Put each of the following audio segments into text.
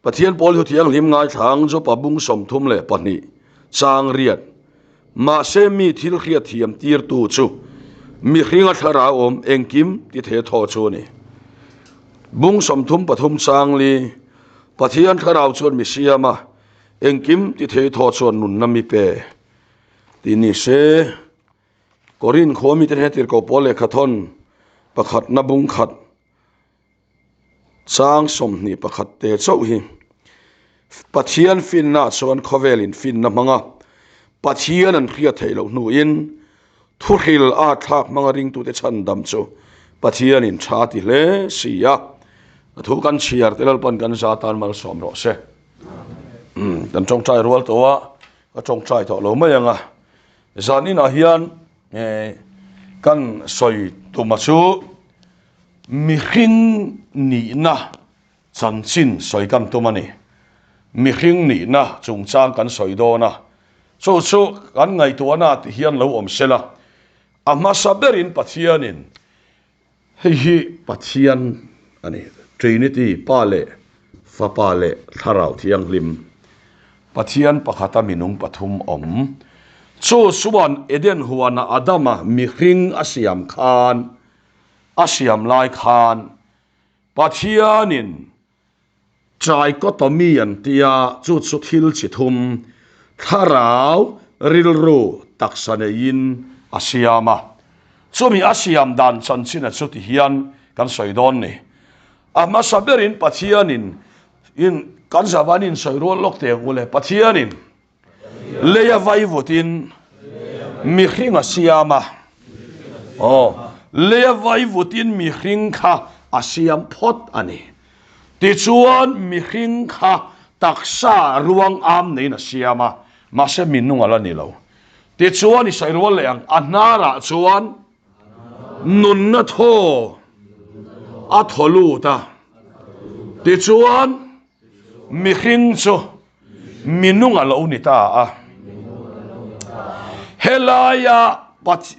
Pathian pawl thu thianghlim ngaithlang Jopa bung 32 chang riat. Mahse mi thil hriat thiam tirtu chu mihringa thlarau awm engkim ti the thaw chu a ni. Bung 33 chang li Pathian thlarau chuan mi siam a, engkim ti thei thaw chuan nunna mi pe tih ni se. Korin khua mite hne tirhkoh pawl lehkha thawn pakhatna bung khat chang 21 te chauh hi Pathian finna chuan khawvelin finna hmanga Pathian an hriat theih loh hnuin thuhril a thlak hmanga ringtute chhandam chu Pathianin tha ti hle si a. A thu kan chhiar te Lalpan kan za tan malsawm rawh se. Kan tawngtai rual tawh a, ka tawngtai tawh lo mai ang a. Zaninah hian kan sawi tuma chu mihring nihna chanchin sawi kan tum a ni. Mihring nihna chungchang kan sawi dawn a, chu chu kan ngaihtuahna ti hian lo awm sela, a hmasa berin Pathianin Hei hi Pathian a ni, Trinity, Pa leh Fapa leh Thlarau Thianghlim, Pathian pakhata minung pathum awm. Chu chuan Eden huana Adama mihring a siam khan, a siam lai khan Pathianin Trichotomy an tia, chu chu thil chi thum, thlarau, rilru, taksa neiin a siam a. Chumi a siam dan chanchin a chuti hian kan sawi dawn ni. A hmasa berin Pathianin in kan zavan in sawi rual lawk teh ang u le. Pathianin leia vaivutin mihring a siam a. Aw, leia vaivutin mihring kha a siam phawt a ni. Tichuan mihring kha taksa ruang am neiin a siam a, mahse minung a la ni lo. Tichuan i sawi rual leh ang, a hnarah chuan nunna thaw a thaw lut a. Tichuan mihring chu minung a lo ni ta a. Helaia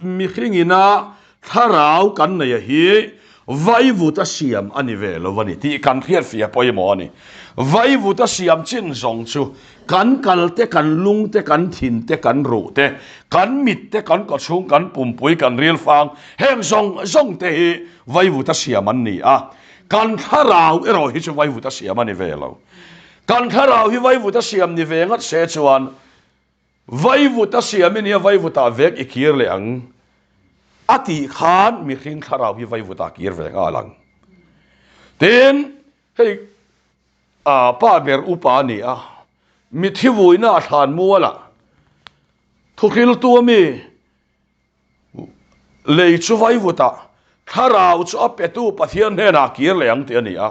mihringina thlarau kan nei a hi vaivut a siam a ni ve lo a ni tih kan hriatfiah pawimawh a ni. Vaivut a siam chin zawng chu kan kal te, kan lung te, kan thin te, kan ruh te, kan mit te, kan kawchhung, kan pumpui, kan rilfang heng zawng zawng te hi vaivut a siam an ni a. Kan thlarau erawh hi chu vaivut a siam a ni ve lo. Kan thlarau hi vaivut a siam ni ve ngat se chuan vaivut a siam i nia vaivutah vek i kir leh ang a tih khan mihring thlarau hi vaivutah kir ve nghal ang. Tin, hei a pa ber upa a ni a, mithi vuina a thlan mualah thuhriltu a mi Lei chu vaivutah thlarau chu a petu Pathian hnenah kir leh ang tih a ni a.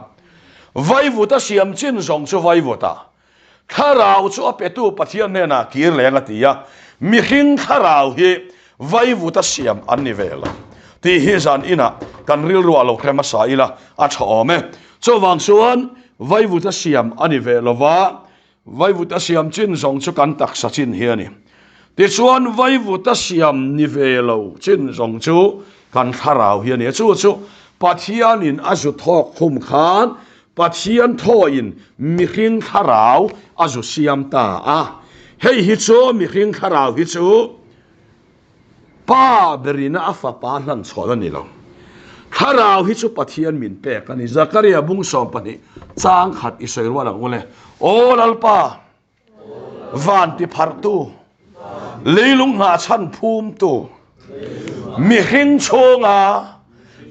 Vaivut a siam chin zawng chu vaivutah thlarau chu a petu Pathian hnenah kir leh ang a ti a. Mihring thlarau hi vaivut a siam an ni ve lo tih hi zan inah kan rilruah lo hre hmasa ila a tha awm e. Chuvang chuan vaivut a siam a ni ve lova, Vaivut a siam chin zawng chu kan taksa chin hi a ni. Tichuan vaivut a siam ni ve lo chin zawng chu kan thlarau hi a ni. Chu chu Pathianin a zu thawk khum khan Pathian thawin mihring thlarau a zu siam ta a. Hei hi chu mihring thlarau hi chu Pa berina a fapa hlan chhawn a ni lo. Thlarau hi chu Pathian min pek a ni. Zakaria bung 12 chang khat i sawi rual ang u le. Aw Lalpa, van ti pharhtu, leilung nghahchhan phumtu, mihring chhunga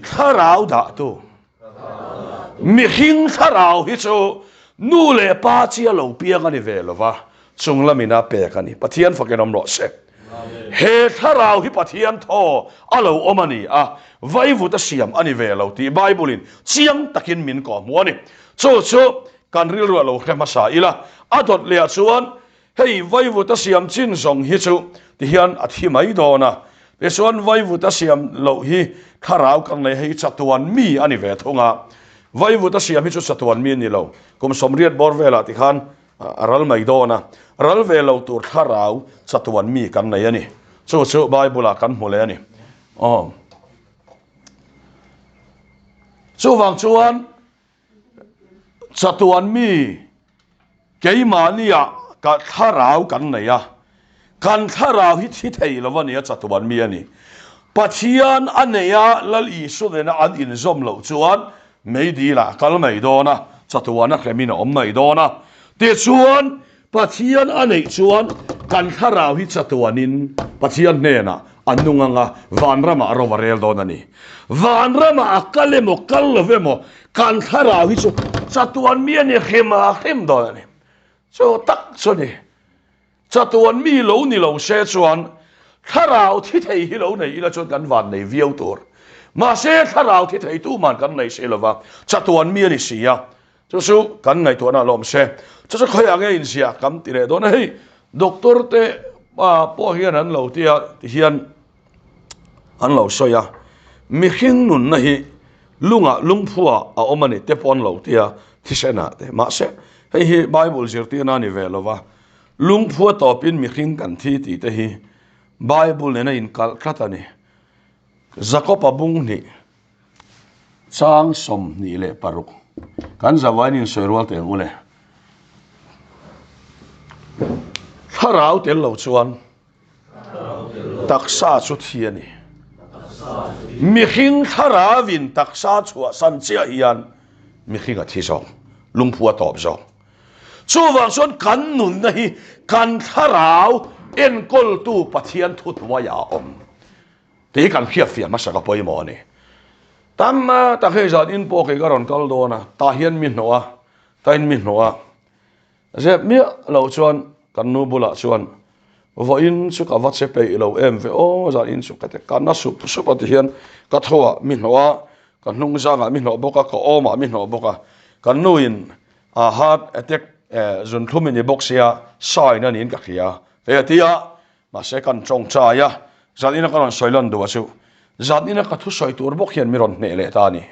thlarau dahtu. Mihring thlarau hi chu nu leh pa chi a lo piang a ni ve lo va, chung lamin a pek a ni. Pathian fakin awm rawh se. He thlarau hi Pathian thaw a lo awm a ni a, vaivut a siam a ni ve lo tih Bible-in chiang takin min kawhhmuh a ni. Chu chu kan rilru a lo hre hmasa ila, a dawt lehah chuan Hei vaivut a siam chin zawng hi chu tihian a thi mai dawn a, tichuan vaivut a siam loh hi thlarau kan nei hei chatuan mi a ni ve thung a, vaivut a siam hi chu chatuan mi a ni lo, kum 80 bawr velah tikhan a ral mai dawn a, ral ve lo tur thlarau chatuan mi kan nei a ni, chu chu Bible ah kan hmu leh a ni. Aw. Chuvang chuan chatuan mi. Keimahnia ka thlarau kan nei a, kan thlarau hi thi thei lo a nia chatuan mi a ni. Pathian a nei a, Lal Isua nena an inzawm loh chuan meidilah a kal mai dawn a, chatuan a hremin a awm mai dawn a. Tichuan, Pathian a neih chuan kan thlarau hi chatuanin Pathian hnenah a nung ang a, vanramah a ro a rel dawn a ni. Vanramah a kal emaw kal lo emaw kan thlarau hi chu chatuan mi a ni hrim a hrim dawn a ni. Chu tak chu a ni. Chatuan mi lo ni lo se chuan thlarau thi thei hi lo nei ila chuan kan van nei viau tur. Mahse thlarau thi thei tuman kan nei si lova, chatuan mi a ni si a. Chu chu kan ngaihtuahna a lawm se. Chu chu khawiah nge inziah kan ti leh dawn a, hei doctor te pawh hian an lo tia ti hian an lo sawi a, mihring nunna hi lungah lungphuah a awm a ni te pawh an lo tia thisenah te mahse hei hi Bible zirtirna a ni ve lo va, lungphua tawpin mihring kan thi tih te hi Bible nena inkalh tlat a ni. Jakob-a bung hnih. Chang 26 kan zavain insawi rual teh ang u le. Thlarau tel lo chuan taksa chu thi a ni. Mihring thlarauin taksa chhuahsan chiah hian mihring a thi zawk, lungphu a tawp zawk. Chuvang chuan kan nunna hi kan thlarau enkawltu Pathian thuhnuaiah a awm. Tih hi kan hriat fiah hmasa ka pawimawh a ni. Tam tak hei zan in pawh kei ka rawn kal dawn a, tah hian mi hnawh a, tah in mi hnawh a. Zep miah loh chuan kan nu bulah chuan vawiin chu ka va che peih lo em ve aw zan in chu ka ti ka na sup sup a ti hian ka tho ah mi hnawh a, ka hnung zang ah mi hnawh bawk a, ka awm ah mi hnawh bawk a. Kan nu in a heart attack zunthlum in ni bawk sia sign a niin ka hria. Hei a ti a, Mahse kan tawngtai a, zan ina ka rawn sawi lan duh a chu zan ina ka thusawi tur bawk hian mi rawn hneh leh ta a ni.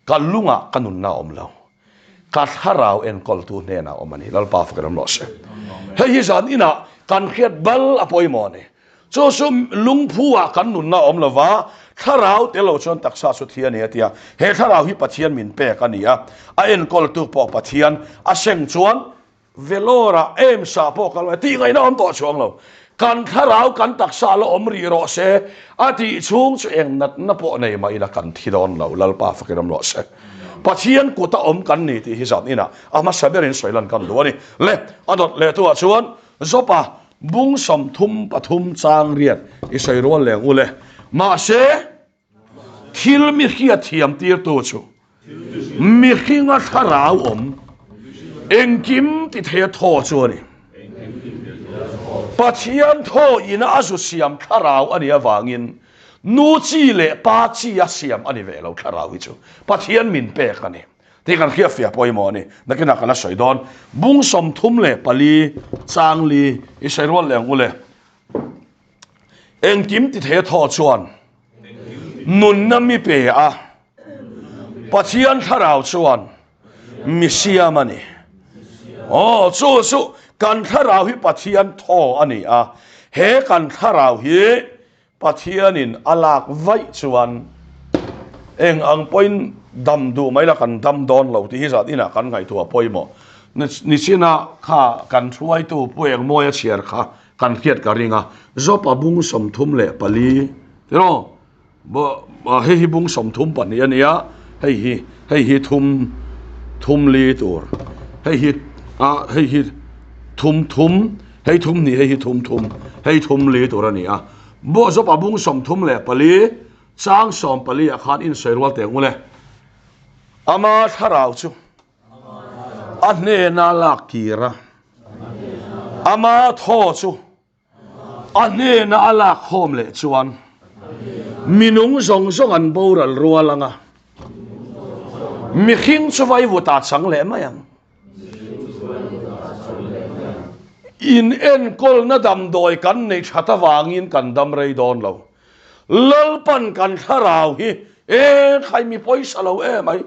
Ka lungah ka nunna a awm lo, ka thlarau enkawltu hnenah a awm a ni, Lalpa fakin awm rawh se. Hei hi zan inah kan hriat bal a pawimawh a ni. Chu chu lungphu ah kan nunna a awm lo va, thlarau tel lo chuan taksa chu thi a ni a ti a. He thlarau hi Pathian min pek a ni a, a enkawltu pawh Pathian, a seng chuan Vellore-ah AIIMS-ah pawh kal mai tih ngaihna awm tawh chuang lo. Kan thlarau kan taksa la awm rih rawh se a tih chhung chu eng natna pawh nei mah ila kan thi dawn lo, Lalpa fakin awm rawh se. Pathian kuta awm kan ni tih hi zan inah a hmasa berin sawi lan kan duh a ni. Le, a dawt leh tuah chuan Jopa bung 33 chang riat i sawi rual leng u le. Mahse. Thil mi hriatthiam tirtu chu mihringa thlarau awm engkim ti theia thaw chu a ni. Pathian thaw ina a zu siam thlarau a nih avangin nu chi leh pa chi a siam a ni ve lo thlarau hi chu Pathian min pek a ni tih kan hriatfiah pawimawh a ni. Nakinah ka la sawi dawn. Bung 34 chang li i sawi rual leh ang u le. Engkim ti thei a thaw chuan nunna mi pe a, Pathian thlarau chuan mi siam a ni. Aw, chu chu kan thlarau hi Pathian thaw a ni a, he kan thlarau hi Pathianin a lak vaih chuan eng ang pawhin dam duh mai la kan dam dawn lo tih hi zat inah kan ngaihtuah pawimawh. Nichina kha kan hruaitu Pu Engmawia chhiar kha Kan hriat ka ring a, Jopa bung 34 tiraw? Hei hi bung 32 a nia, hei hi hei hi thum thum li tur, hei hi a hei hi thum thum, hei thum hnih hei hi thum thum, hei thum li tur a ni a. Jopa bung 34 chang 14 ah khan insawi rual teh ang u le. Ama thlarau chu. A hnena lak kir a, ama thaw chu a hnena a lak khawm leh chuan minung zawng zawng an boral rual ang a, mihring chu vaivutah chang leh mai ang. In enkawlna damdawi kan nei that avangin kan dam rei dawn lo. Lalpan kan thlarau hi e khai mi pawisa lo em ai,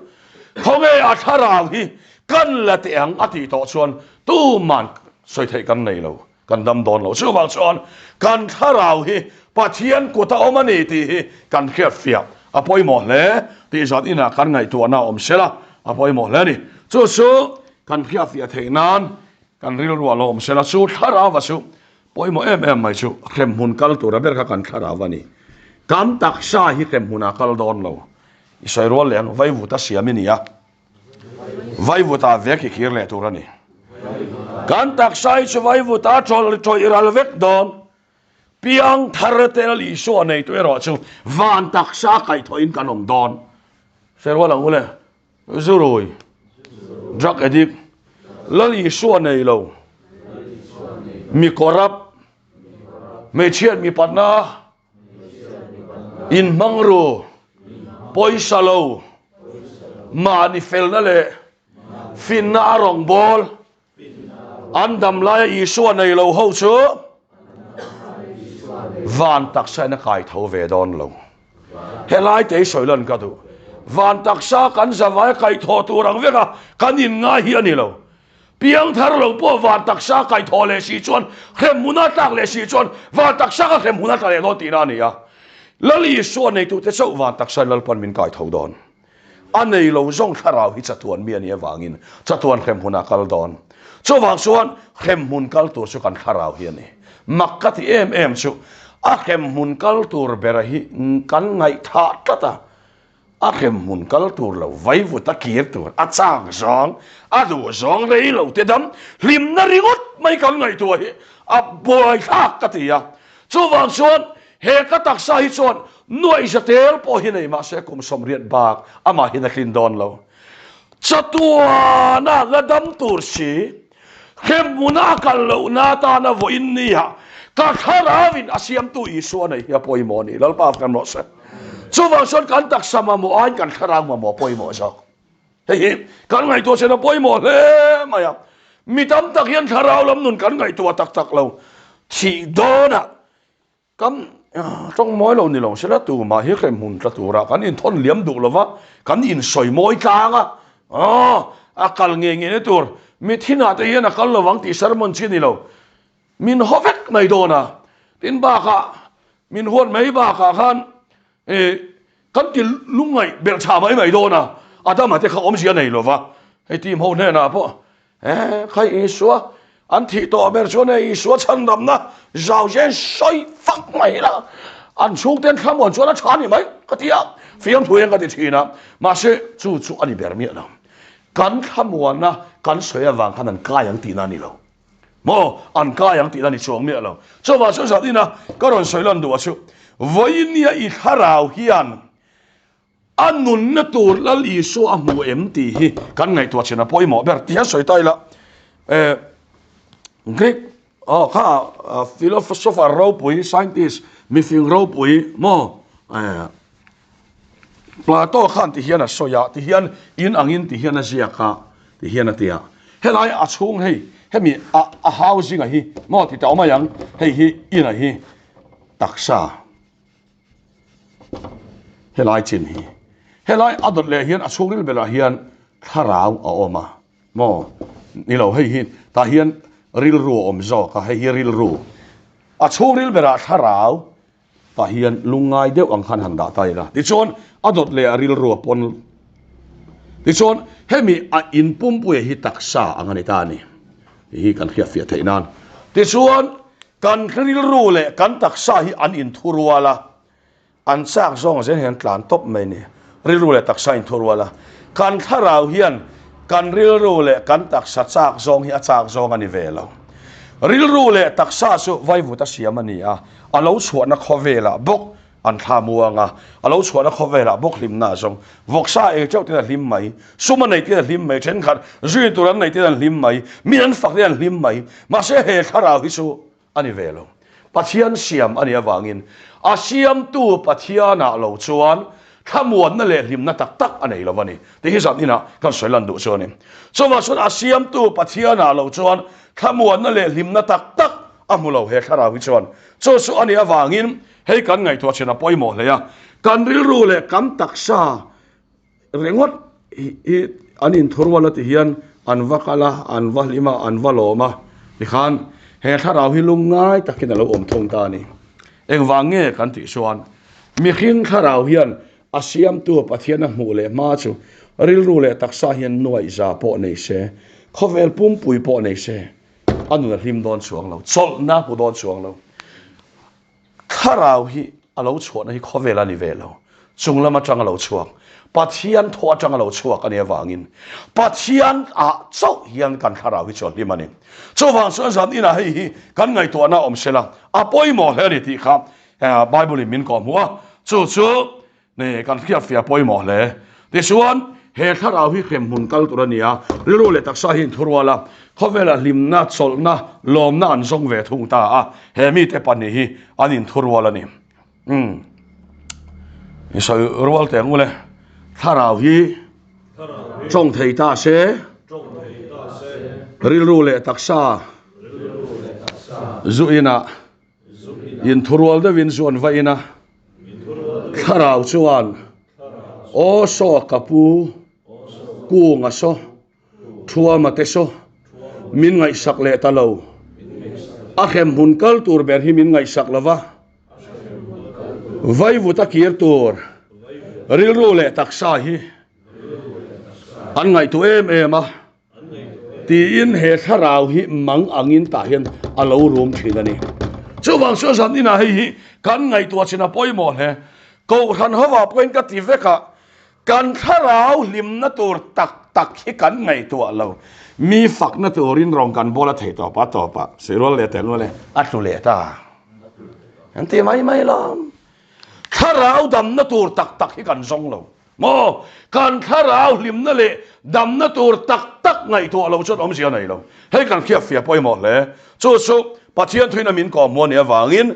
khawnge a thlarau hi kan la teh ang a tih tawh chuan tuman sawi theih kan nei lo, kan dam dawn lo. Chuvang chuan kan thlarau hi Pathian kut a awm a ni tih hi kan hriat fiah a pawimawh hle tih zan inah kan ngaihtuahna a awm sela a pawimawh hle a ni. Chu chu kan hriat fiah theih nan. Kan rilru a lawm sela chu thlarau a chu pawimawh em em mai chu hremhmun kal tura ber kha kan thlarau a ni. Kan taksa hi hremhmunah kal dawn lo. I sawi rual leh ang, vaivut a siam i ni a, vaivut ah vek i kir leh tur a ni. Kan taksa hi chu vaivut a tawih ral vek dawn. Piang thar te Lal Isua neitu erawh chu van taksa kaihthawhin kan awm dawn. Sawi rual ang u le. Zurui, drug addict, Lal Isua nei lo, mi corrupt, hmeichhiat mipatna, inhmang ru, pawisa lo, mahni felna leh finna a rawngbâwl, An dam laia Isua nei lo ho chu van taksa in a kai tho ve dawn lo. Helai te hi sawi lan ka duh. Van taksa kan zavai a kai thaw tur ang vek a, kan in ngai hi a ni lo. Piang thar lo pawh van taksa kai thaw leh si chuan hremhmun a tlak leh si chuan van taksa ka hremhmun a tla leh dawn tihna a ni a. Lal Isua neitute chauh van taksa in Lalpan min kai tho dawn. A nei lo zawng thlarau hi chatuan mi a nih avangin chatuan hremhmunah kal dawn. Chuvang chuan hremhmun kal tur chu kan thlarau hi a ni. Mak ka ti em em chu a hremhmun kal tur bera hi kan ngaihthah tlat a, a hremhmun kal tur lo vaivut a kir tur a chak zawng, a duh zawng rei lo te dam hlimna ringawt mai kan ngaihtuah hi a buaithlak ka ti a. Chuvang chuan He ka taksa hi chuan nuaihza tel pawh hi nei mahse kum 80 bak amah hian a tlin dawn lo. Chatuana la dam tur si, hremhmuna a kal lohna atana vawiin nia ka thlarauin a siamtu Isua nei hi a pawimawh a ni. Lalpa kan rawh se. Chuvang chuan kan taksa mamawh aiin kan thlarau mamawh a pawimawh zawk. Hei hi kan ngaihtuah chen a pawimawh hle mai a. Mi tam tak hian thlarau lam nun kan ngaihtuah tak tak lo. Thih dawnah Kan tawng mawi lo ni lo sela tumah hi hremhmun tla tura kan inthawn liam duh lova kan insawi mawi tlang a, aw a kal ngei ngei na tur mi thinah te hian a kal lovang tih sermon chi a ni lo, min haw vek mai dawn a, tin bakah min huat mai bakah khan eh kan ti lungngaih belh chhah mai mai dawn a, Adama te kha awmzia nei lova hei team ho hnenah pawh Eh, khai Isua, an thih tawh ber chuan hei Isua chhandamna zau zen sawi fak mai la, an chhungten thlamuan chuan a tha ni mai ka ti a, fiamthu hian ka ti thin a, mahse chu chu a ni ber miah lo. Kan thlamuana kan sawi avang khan an kai ang tihna a ni lo. Maw, an kai ang tihna a ni chuang miah lo. Chuvang chuan zat ina ka rawn sawi lan duh a chu, vawinia i thlarau hian A nunna tur Lal Isua a hmu em tih hi kan ngaihtuah chin a pawimawh ber tih a sawi ta ila. Eh, Greek oh, kha philosopher ropui, scientist, mifing ropui maw eh, Plato khan ti hian a sawi a, ti hian in angin ti hian a ziak a, ti hian a ti a. Helai a chhung hei, hemi a a housing a hi maw ti ta awm mai ang, hei hi in a hi taksa. Helai chin hi, helai a dawt leh hian a chhungril berah hian thlarau a awm a, maw? Ni lo, hei hi tah hian rilru a awm zawk a, hei hi rilru. A chhungril berah thlarau tah hian lungngai deuh ang khan han dah ta ila. Tichuan a dawt leh a rilru a pawn. Tichuan hemi a inpumpuia hi taksa ang a ni ta a ni. Hei hi kan hriatfiah theih nan. Tichuan kan rilru leh kan taksa hi an inthurual a, an chak zawng zel hian tlan tawp mai a ni. Rilru leh taksa inthurual a, kan thlarau hian kan rilru leh kan taksa chak zawng hi a chak zawng a ni ve lo. Rilru leh taksa chu vaivut a siam a ni a, a lo chhuahna khawvelah bawk An thla muang a, a lo chhuahna khawvelah bawk hlimna a zawng. Vawksa ei teuh ten a hlim mai, sum a nei ten a hlim mai, thenkhat zui tur an nei ten an hlim mai, min an fak ten an hlim mai. Mahse he thlarau hi chu a ni ve lo. Pathian siam a nih avangin a siamtu Pathianah lo chuan thlamuanna leh hlimna tak tak a nei lo a ni. Tih hi zan inah kan sawi lan duh chu a ni. Chuvang chuan a siamtu Pathianah lo chuan thlamuanna leh hlimna tak tak a hmu lo he thlarau hi chuan. Chu chu a nih avangin Hei kan ngaihtuah chin a pawimawh hle a, kan rilru leh kan taksa ringawt hi an inthurual a ti hian an va kal a, an va hlim a, an va lawm a tikhan he thlarau hi lungngai takin a lo awm thung ta a ni. Engvang nge kan tih chuan mihring thlarau hian a siamtu Pathian a hmuh leh hma chu rilru leh taksa hian nuaihza pawh nei se, khawvel pumpui pawh nei se. a nun a hlim dawn chuang lo, chawlhna a hmu dawn chuang lo. Thlarau hi a lo chhuahna hi khawvel a ni ve lo, chung lam atang a lo chhuak, Pathian thaw atang a lo chhuak a nih avangin Pathian ah chauh hian kan thlarau hi chu a hlim a ni. Chuvang chuan zan inah hei hi kan ngaihtuahna awm sela a pawimawh hle a ni tih kha Bible in min kawhhmuh a, chu chu Ni, kan hriatfiah pawimawh hle. Tichuan, he thlarau hi hremhmun kal tur a ni a, rilru leh taksa hi inthurual a, khawvela hlimna, chawlhna, lawmna an zawng ve thung ta a, he mite pahnih hi an inthurual a ni. Umm. I sawi rual teh ang u le. Thlarau hi tawng thei ta se, rilru leh taksa zu inah Inthurual deuhin zu an va in a, thlarau chuan, Aw saw ka pu, kunga saw, thuama te saw, min ngaihsak leh ta lo. A hremhmun kal tur ber hi min ngaihsak lo va, vaivut a kir tur rilru leh taksa hi an ngaihtuah em em a. Tiin he thlarau hi mang angin tah hian a lo rum thin a ni. Chuvang chuan zan inah hei hi kan ngaihtuah chin a pawimawh hle. Kohhran hovah pawhin ka ti vek a, kan thlarau hlimna tur tak tak hi kan ngaihtuah lo. Mi fakna turin rawn kan bawl a thei tawp a tawp a, Sihrual leh Telnual e a tlu leh ta. An ti mai mai lawm. Thlarau damna tur tak tak hi kan zawng lo. Maw? Kan thlarau hlimna leh damna tur tak tak ngaihtuah lo chuan awmzia nei lo. Hei kan hriatfiah pawimawh hle. Chu chu Pathian thuina min kawhhmuh a nih avangin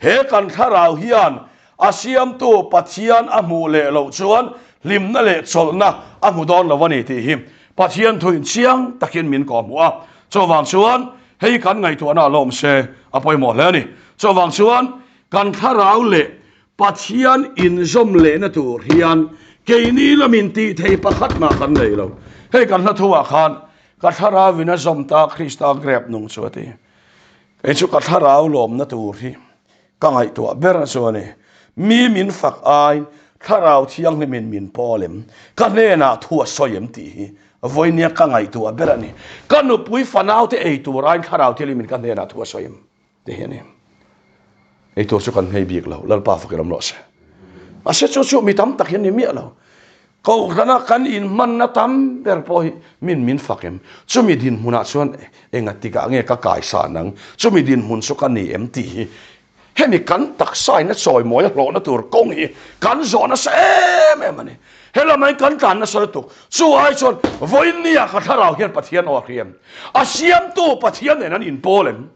he kan thlarau hian a siamtu Pathian a hmuh leh loh chuan hlimna leh chawlhna a hmu dawn lo a ni tih hi Pathian thuin chiang takin min kawhhmuh a. Chuvang chuan hei kan ngaihtuahna a lawm se a pawimawh hle a ni. Chuvang chuan kan thlarau leh Pathian inzawm lehna tur hian keini lamin tih thei pakhat mah kan nei lo. Hei kan hla thuah khan ka thlarau in a zawm ta Krista grep nung chu a ti. Kei chu ka thlarau lawmna tur hi ka ngaihtuah ber chu a ni. Mi min fak ai thlarau thianghlimin min pawl em? Ka hnenah thu a sawi em tih hi vawinia ka ngaihtuah ber a ni. Ka nupui fanaute ei tur aiin thlarau thianghlimin ka hnenah thu a sawi em? Ti hian i eitur chu kan nghei bik lo, Lalpa fakin awm rawh se. Mahse chu chu mi tam tak hian ni miah lo. Kohhrana kan inhmanna tam ber pawh hi min min fak em? Chumi dinhmunah chuan enga tikah nge ka kaisan ang? Chumi dinhmun chu ka ni em tih hi hemi kan taksain a chawimawi a hlawhna tur kawng hi kan zawh nasa em em a ni. Helamah hian kan tlan nasa lutuk. Chu ai chuan vawiin nia ka thlarau hian Pathian aw a hriam. A siamtu Pathian nen an inpawl em?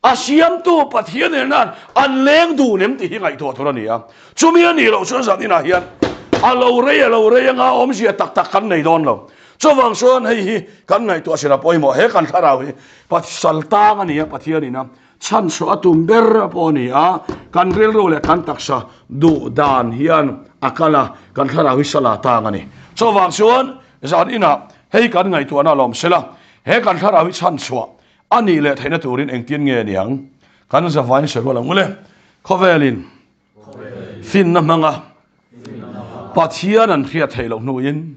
A siamtu Pathian nen an an leng dun em tih hi ngaihtuah tur a ni a. Chumi a nih loh chuan zan inah hian a lo rei a lo rei anga awmzia tak tak kan nei dawn lo. Chuvang chuan hei hi kan ngaihtuah chin a pawimawh. He kan thlarau hi pasal tang a ni a Pathian ina chhanchhuah a tum ber pawh a ni a. Kan rilru leh kan taksa duh dan hian a kal a, kan thlarau hi sala tang a ni. Chuvang chuan zan inah hei kan ngaihtuahna a lawm sela, he kan thlarau hi chhanchhuah A nih leh theihna turin engtin nge niang? Kan zavain hre rual ang u le. Khawvelin finna hmanga Pathian an hriat theih loh hnuin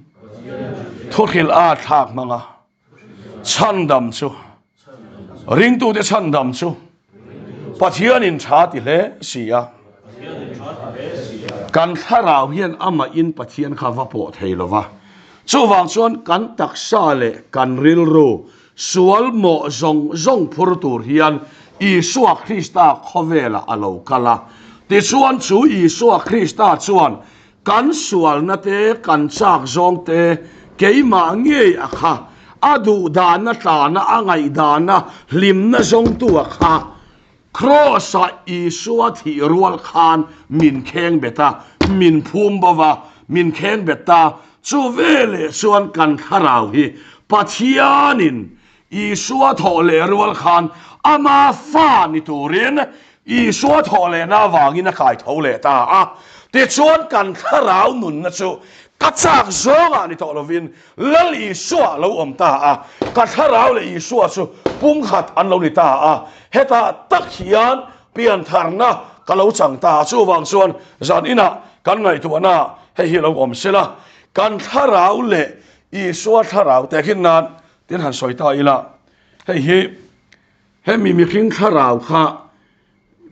thuhrilh a thlak hmanga chhandam chu ringtute chhandam chu Pathianin tha ti hle si a. Kan thlarau hian amahin Pathian kha va pawh thei lo va. Chuvang chuan kan taksa leh kan rilru Sual mawh zawng zawng phur tur hian Isua Krista khawvelah a lo kal a. Tichuan chu Isua Krista chuan kan sualna te, kan chak zawng te, keimah ngei a kha, a duhdana tlana, a ngaihdana, hlimna zawngtu a kha, Kraws-ah Isua thih rual khan min kheng bet a, min phum bo va, min kheng bet ta. Chu veleh chuan kan thlarau hi Pathianin Isua thawh leh rual khan ama fa ni turin Isua thawh lehna avangin a kai tho leh ta a. Tichuan kan thlarau nunna chu ka chak zawngah ni tawh lovin Lal Isua lo awm ta a, ka thlarau leh Isua chu pumkhat an lo ni ta a, hetah tak hian piantharna ka lo chang ta a, chuvang chuan zan inah kan ngaihtuahna hei hi lo awm sela, kan thlarau leh Isua thlarau tehkhin nan tin han sawi ta ila, hei hi. Hemi mihring thlarau kha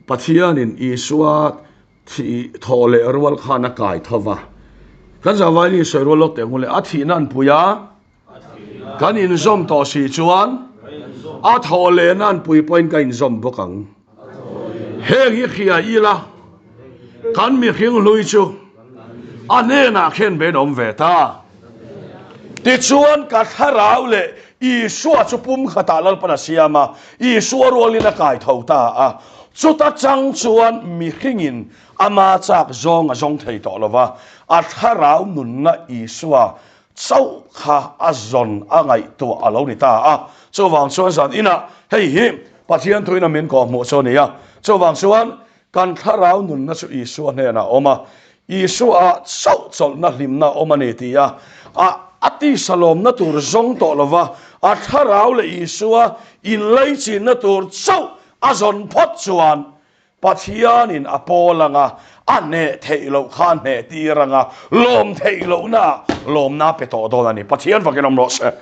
Pathianin Isua thih thawh leh rual khan a kai tho va. Kan zavai ni sawi rual lawk teh ang u le, a thihna an pui a, kan inzawm tawh si chuan a thawh lehna an pui pawhin ka inzawm bawk ang. Heng hi hria ila kan mihring hlui chu a hnenah khen bein awm ve ta. Tichuan ka thlarau leh Isua chu pum khatah Lalpan a siam a, Isua rualin a kai tho ta a. Chuta chang chuan mihringin ama chak zawng a zawng thei tawh lo va, a thlarau nunna Isua chauh kha a zawn a ngaihtuah a lo ni ta a. Chuvang chuan zan inah hei hi Pathian thuin a min kawhhmuh chu a ni a. Chuvang chuan kan thlarau nunna chu Isua hnenah a awm a, Isua chauh chawlhna hlimna a awm a ni ti a, a a tisa lawmna tur zawng tawh lova a thlarau leh Isua inlaichinna tur chauh a zawn phawt chuan Pathianin a pawl anga a hneh theih loh kha a hneh tir anga lawm theih lohna lawmna a pe tawh dawn a ni. Pathian fakin awm rawh se.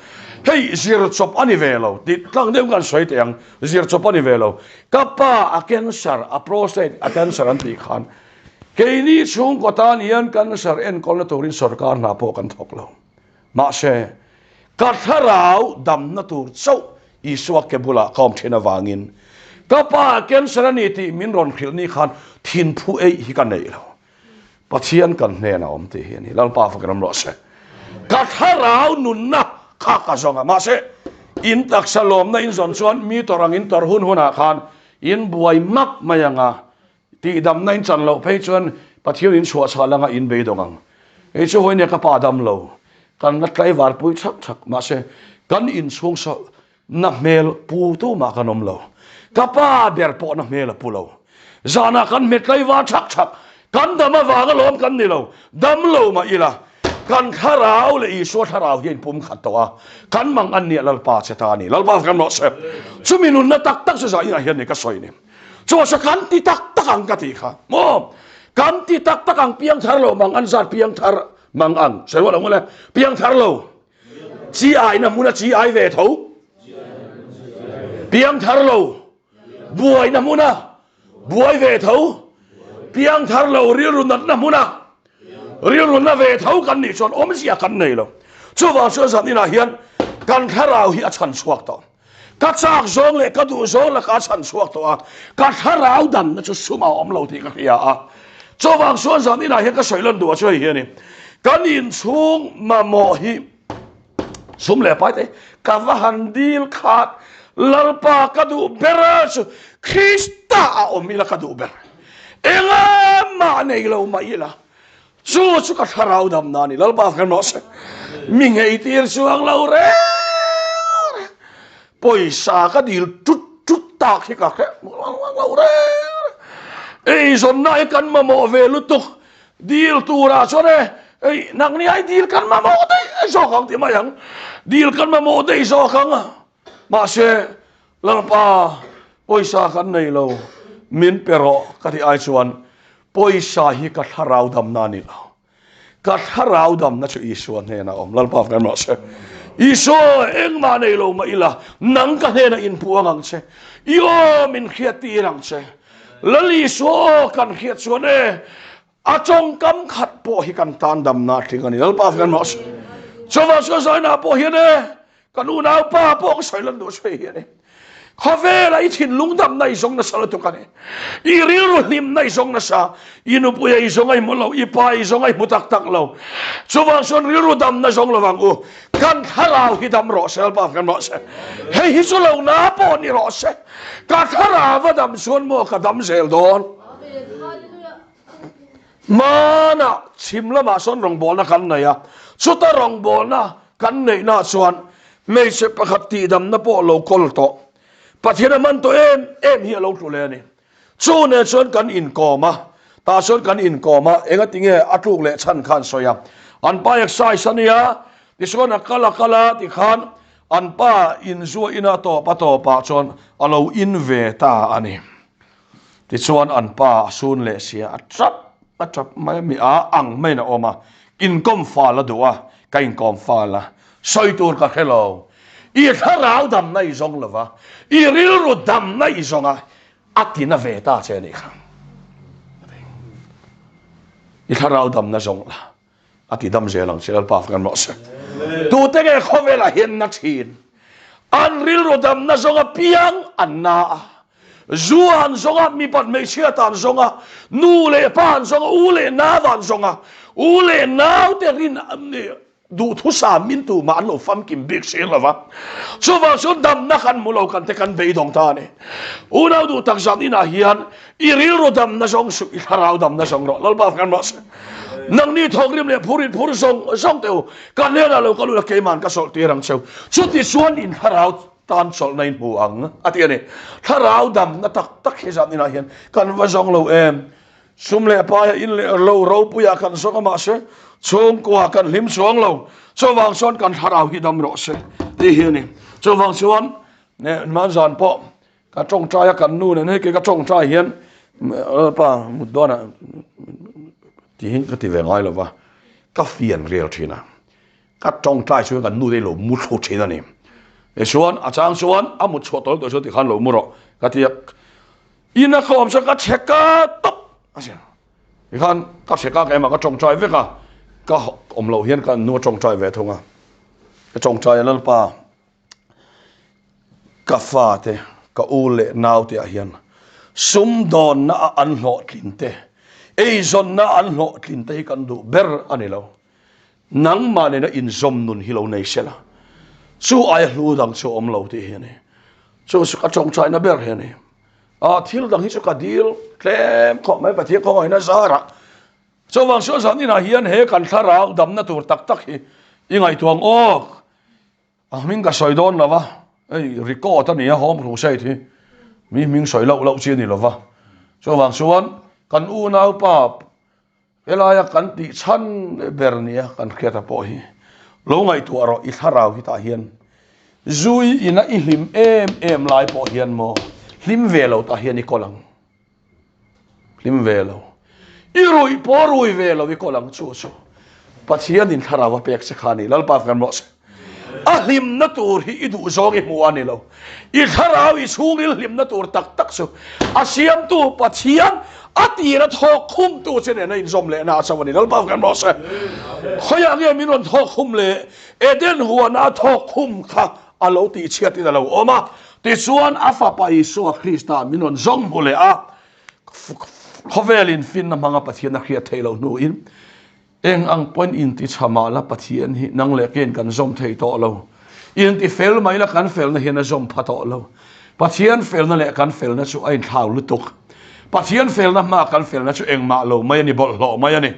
Hei zir chawp a ni ve lo tih tlang deuh kan sawi teh ang. Zir chawp a ni ve lo. Ka pa a cancer, a prostate a cancer an tih khan keini chhungkaw tan hian cancer enkawlna turin sorkar hna pawh kan thawk lo. Mahse, ka thlarau damna tur chauh Isua ke bulah ka awm thin avangin ka pa cancer a ni tih min rawn hrilh ni khan thinphu eih hi ka neih lo. Pathian kan hnenah awm tih hi a ni. Lalpa fakin awm rawh se. Ka thlarau nunna kha ka zawng a. Mahse, in taksa lawmna in zawn chuan mi tawrh ang in tawrh hun hunah khan in buai mak mai ang a. Tihdamna in chan loh phei chuan Pathian in chhuah chhah langa in beidawng ang. Kei chu vawinia ka pa dam lo, kan la tlaivar pui thak thak, mahse kan inchhung saw na hmel pu tumah kan awm lo. Ka pa ber pawh na hmel a pu lo. Zanah kan hmet tlaivar thak thak, kan dam avanga lawm kan ni lo, dam lo mah ila kan thlarau leh Isua thlarau hi a inpum khat tawh a, kan mang an nia Lalpa che ta a ni. Lalpa kan rawh se. Chumi nunna tak tak chu zah inah hian ni ka sawi ni. Chu sa kan ti tak tak ang ka ti kha maw? Kan ti tak tak ang piang thar lo mang an zat piang thar mang ang sawi rual ang le piang thar lo chi ai na hmun a chi ai ve tho piang thar lo buai na hmun a buai ve tho piang thar lo rilru nat na hmun a rilru na ve tho kan nih chuan awmzia kan nei lo chuvang chuan zan inah hian kan thlarau hi a chhan chhuak tawh Ka chak zawng leh ka duh zawng lakah a chhan chhuak tawh a, ka thlarau danna chu sum a awm lo tih ka hria a. Chuvang chuan zan inah hian ka sawi lan duh a chu hei hi a ni. Kan inchhung mamawh hi sum leh pai te ka va han dil khat Lalpa ka duh ber a chu Krista a awm ila ka duh ber. Engah nei lo mah ila Chu chu ka thlarau damna a ni. Lalpa kan rawh se. Mi ngei tir chuang lo reng reng. Pawisa ka dil tut tut tak hi ka hre lo reng reng. Eizawnna hi kan mamawh ve lutuk. Dil turah chuan e, ei nangni ai dil kan mamawh daih zawk ang ti mai ang. Dil kan mamawh daih zawk ang. Mahse, Lalpa, pawisa kan nei lo, min pe rawh ka tih ai chuan pawisa hi ka thlarau damna a ni lo. Ka thlarau damna chu Isua hnenah a awm. Lalpa kan rawh se. Isua, engmah nei lo mah ila, nang ka hnenah inpuang ang che. I aw min hriattir ang che. Lal Isua aw kan hriat chuan e, a tawngkam khat pawh hi kan tan damna a tling a ni. Lalpa kan rawh se. Chuvang chuan zainah pawh hian e, Ka nu naupa pawh ka sawi lan duh sawi hi a ni. Khawvela i thinlung damna i zawng nasa lutuk a ni. I rilru hlimna i zawng nasa. I nupuia i zawng a i hmu lo, i pa i zawng a i hmu tak tak lo. Chuvang chuan rilru damna zawng lovang u. Kan thlarau hi dam rawh se, Lalpa kan rawh se. Hei hi chu lo na pawh ni rawh se. Ka thlarau a dam chuan maw ka dam zel dawn. Hmanah chhim lamah sawn rawngbawlna kan nei a, chuta rawngbawlna kan neihna chuan hmeichhe pakhat tihdamna pawh lo kawl tawh. Pathian a hman tawh em em hi a lo tlu leh a ni. Chu nen chuan kan inkawm a, tah chuan kan inkawm a, engati nge a tluk leh chhan kha an sawi a. An pa exercise a nia, tichuan a kal a kal a tikhan an pa inzua ina tawp a tawpah chuan a lo in ve ta a ni. Tichuan an pa a sun leh sia, a tap a tap mai a, mi a ang maiin a awm a, inkawm fal a duh a, ka inkawm fal a, sawi tur ka hre lo. I thlarau damna i zawng lova, i rilru damna i zawng a, a ti na ve ta che a nih kha. I thlarau damna zawng la, a ti dam zel ang che Lalpa kan rawh se. Tute nge khawvelah hian na thin? An rilru damna zawng apiang an na a, zu an zawng a, mipat hmeichhia tan zawng a, nu leh pa an zawng a, u leh nau an zawng a, u leh nau te rin Duhthusam min tumah an lo famkim bik si lo va, chuvang chuan damna kan hmu lo kan te kan beidawng ta a ni. Unau duh tak zan inah hian i rilru damna zawng suh, i thlarau damna zawng rawh. Lalpa kan rawh se. Nangni thawkrim leh phur in phur zawng zawng teh u, ka hnenah lo ka lut a keiman ka sawlh tir ang cheu. Chuti chuan in thlarau tan chawlhna in hmu ang a ti a ni. Thlarau damna tak tak hi zan inah hian kan va zawng lo em? Sum leh paia in leh lo ropuiah kan zawng a mahse chhungkua kan hlim chuang lo. Chuvang chuan kan thlarau hi dam rawh se tih hi a ni. Chuvang chuan hman zan pawh ka tawngtai a kan nu nen hei kei ka tawngtai hian Lalpa mut dawnah tihin ka ti ve ngai lo va, ka fian rel thin a. Ka tawngtai chuan kan nu te lo mu thlu thin a ni. Tichuan a chang chuan a mut chhuah tawlh tawh chuan tikhan lo mu rawh ka ti a. Ina ka awm chuan ka chhek a tawp a sia. Tikhan ka chhek a keimah ka tawngtai vek a, ka awm loh hian ka nu a tawngtai ve thung a. Ka tawngtai a Lalpa ka fate ka u leh naute ah hian sumdawnna a an hlawhtlin te, eizawnna a an hlawhtlin te hi kan duh ber a ni lo. Nangmah nena inzawm nun hi lo nei sela, chu aia hlu dang chu a awm lo tih hi a ni. Chu chu ka tawngtaina ber hi a ni. A thil dang hi chu ka dil tlem khawp mai Pathian khawngaihna zarah. Chuvang chuan zan inah hian he kan thlarau damna tur tak tak hi i ngaihtuah ang aw. A hming ka sawi dawn lo va, hei record a ni a Home Crusade hi mi hming sawi loh loh chi a ni lo va. Chuvang chuan kan unaupa Helaia kan tih chhan ber nia kan hriata pawh hi lo ngaihtuah rawh, i thlarau hi tah hian zui ina i hlim em em lai pawh hian maw hlim ve lo tah hian i kawl ang, hlim ve lo, i ruih pawh rui ve lo i kawl ang chu chu Pathianin thlarau a pek che kha a ni, Lalpa kan rawh se. A hlimna tur hi i duh zawng i hmu a ni lo. I thlarau i chhungril hlimna tur tak tak chu a siamtu Pathian a tira thawk khumtu che nena inzawm lehna a chauh a ni. Lalpa kan rawh se. Khawiah nge min rawn thawk khum le? Eden huana a thawk khum kha a lo tihchhiatin a lo awm a. Tichuan a Fapa Isua Krista min rawn zawng hmu leh a. Khawvelin finna hmanga Pathian a hriat theih loh hnuin Eng ang pawhin inti tha mah la Pathian hi nang leh keiin kan zawm thei tawh lo. Inti fel mai la kan felna hian a zawm pha tawh lo. Pathian felna leh kan felna chu a inthlau lutuk. Pathian felna hmaa kan felna chu engmah lo mai a ni, bawlhhlawh mai a ni.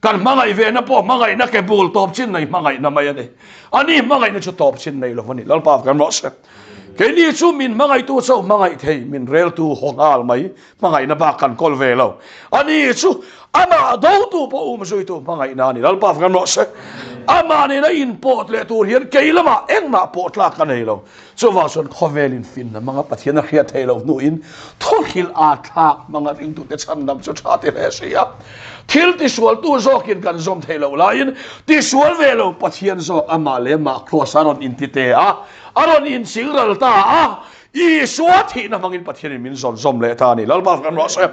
Kan hmangaih vehna pawh hmangaihna ke bul tawp chin nei hmangaihna mai a ni. Ani hmangaihna chu tawp chin nei lo a ni. Lalpa kan rawh se. Keini chu min hmangaihtu chauh hmangaih thei, min reltu haw nghal mai Hmangaihna bak kan kawl ve lo. Ani chu amah dotu pawh um zuitu hmangaihna a ni. Lalpa kan rawh se. Amah nena inpawt leh tur hian kei lamah engmah pawh tlak ka nei lo. Chuvang chuan khawvelin finna hmanga Pathian a hriat theih loh hnuin thuhrilh aa thlak hmanga ringtute chhandam chu tha ti hle si a. Thil tisualtu zawkin kan zawm theih loh laiin tisual ve lo Pathian zawk amah leh amah Kraws a rawn inti te a, a rawn inchingral ta a. Isua thihna hmangin Pathianin min zawn zawm leh ta a ni. Lalpa kan rawh se.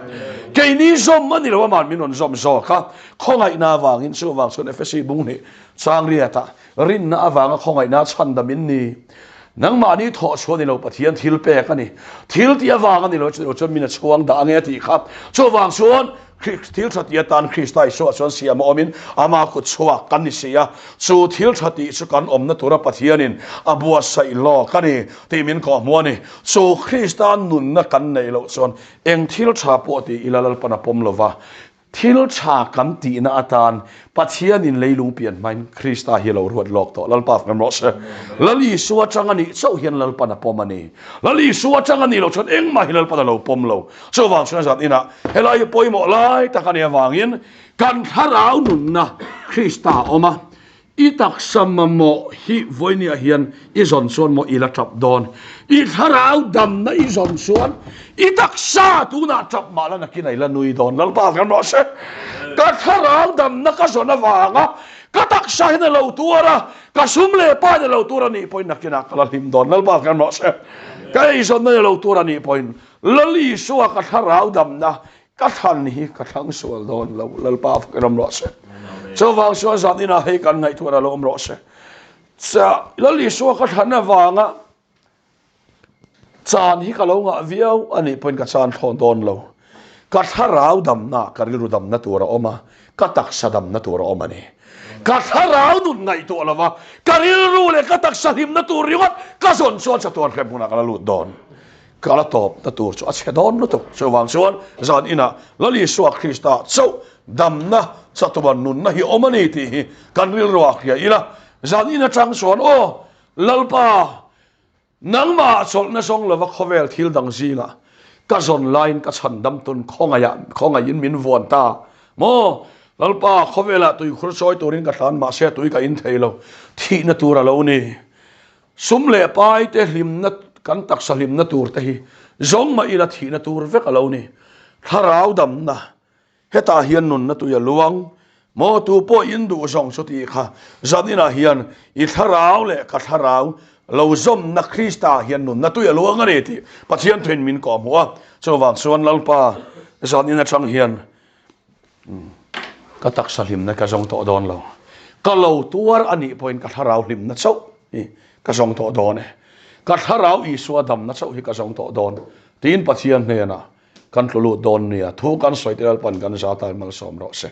Keini zawm a ni lo, ama'n min rawn zawm zawk a. Khawngaihna avangin, chuvang chuan Efesi bung hnih Changriata rinna avanga khawngaihna chhandam in ni. Nangmahni thawh chhuah ni lo Pathian thil pek a ni. Thil tih avang a ni lo, chutilo chuan min a chhuang dah ange a tih kha. Chuvang chuan Thil tha tih atan Krista Isua chuan siam a awmin ama kut chhuak kan ni si a, chu thil tha tih chu kan awmna tura Pathianin a buatsaih lawk a ni tih min kawhhmuh a ni. Chu Krista nunna kan neih loh chuan eng thil tha pawh ti ila Lalpan a pawm lova, thil tha kan tihna atan Pathianin leilung pian hmain Krista hi a lo ruat lawk tawh. Lalpa fak rawh se. Lal Isua chang a nih chauh hian Lalpan a pawm a ni. Lal Isua chang a nih loh chuan engmah hi Lalpan a lo pawm lo. Chuvang chuan zan inah helai hi pawimawh lai tak a nih avangin kan thlarau nunna Krista a awm a, i taksa mamawh hi vawinia hian i zawn chuan maw i la tap dawn? I thlarau damna i zawn chuan i taksa tunah tap mah la nakin a i la nui dawn. Lalpa kan rawh se. Ka thlarau damna ka zawn avanga. Ka taksa hian a lo tuar a, ka sum leh pa in a lo tuar a nih pawhin nakinah ka la hlim dawn. Lalpa kan rawh se. Ka eizawnna in a lo tuar a nih pawhin Lal Isua ka thlarau damna ka thlan hi ka thlang sual dawn lo. Lalpa fakin awm rawh se. Chuvang chuan zan inah hei kan ngaihtuahna lo awm rawh se. Lal Isua ka thlan avanga Chan hi ka lo ngah viau a nih pawhin ka chan thlawn dawn lo. Ka thlarau damna, ka rilru damna tur a awm a, ka taksa damna tur a awm a ni. Ka thlarau nun ngaihtuah lo va, ka rilru leh ka taksa hlimna tur ringawt ka zawn chuan chatuan hrem hunah ka la lut dawn. Ka la tawpna tur chu a chhe dawn lutuk. Chuvang chuan zan inah Lal Isua Krista chauh damna chatuan nunna hi awm a ni tih hi kan rilruah hria ila, zan in atang chuan aw Lalpa, nangmah chawlhna zawng lova khawvel thil dang zingah ka zawn laiin ka chhandam tun khawngaiah khawngaihin min vuan ta maw? Lalpa, khawvelah tuikhur chawi turin ka hlan mahse tui ka in thei lo, thihna tur a lo ni. Sum leh pai te hlimna kan taksa hlimna tur te hi zawng mah ila thihna tur vek a lo ni. Thlarau damna Hetah hian nunna tui a luang maw? Tu pawh in duh zawng chu tih kha zan inah hian i thlarau leh ka thlarau lo zawmna Krista hian nunna tui a luang a ni tih Pathian thuin min kawhhmuh a. Chuvang chuan Lalpa zan in atang hian ka taksa hlimna ka zawng tawh dawn lo. Ka lo tuar a nih pawhin ka thlarau hlimna chauh hi ka zawng tawh dawn e. Ka thlarau Isua damna chauh hi ka zawng tawh dawn tiin Pathian hnenah Kan tlu lut dawn nia, thu kan sawi te Lalpan kan za tan malsawm rawh se.